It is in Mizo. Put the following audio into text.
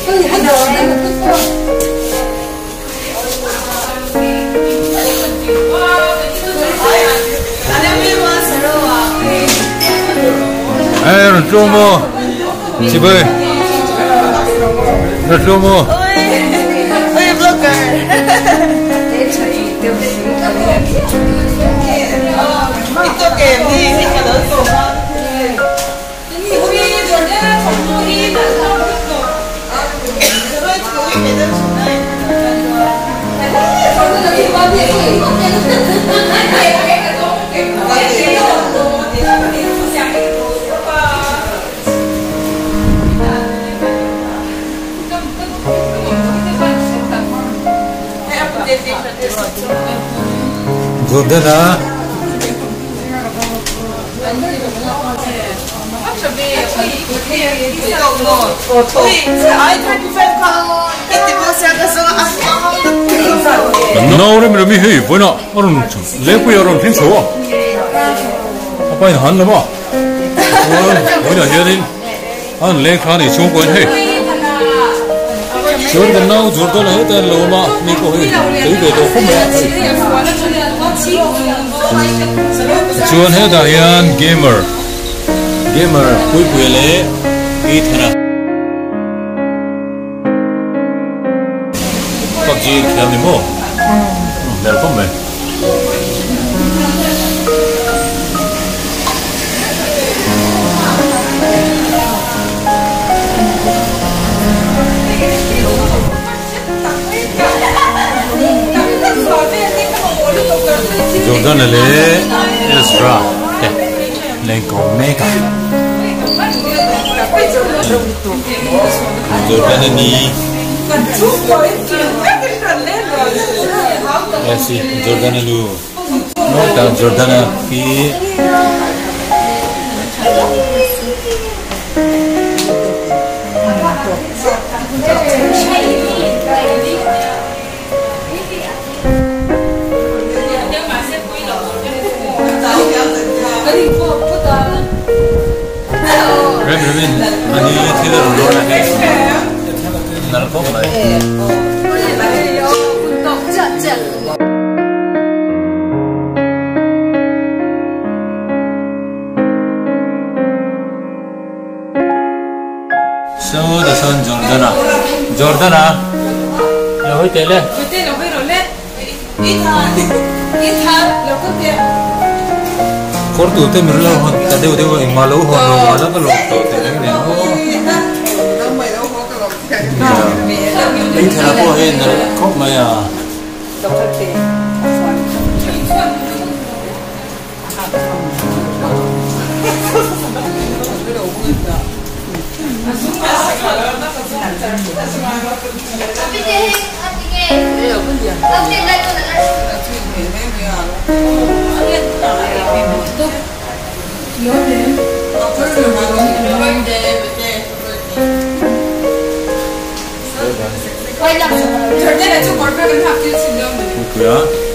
Ê, rồi trô mô Chị bơi Rồi trô mô Ôi, vlogger. Ito kèm đi, cả lớn tổ. Jordana. 나오려면 미 헤이 뭐나 어른 레고 여론 핀 좋아. 아빠는 한 놈아. 뭐냐 얘는 한 레카니 좋은 거 해. Jordan nau Jordan he tan lo ma ni ko he tui ve to khom mai chuan he da hian gamer gamer pui pui le i thana PUBG khel ni mo ner khom mai Jordan le Ezra te Lenko Mega Jordan ni Esi Jordan lu no ta Jordan ki Rem ani thil ro na he nar ko mai So the son Jordana Jordana lo hoi tele Kor tu te mir lo hon ta deu deu eng ma lo hon lo la ka lo to te reng ne ho ei thara po he na khop mai a 뭐야?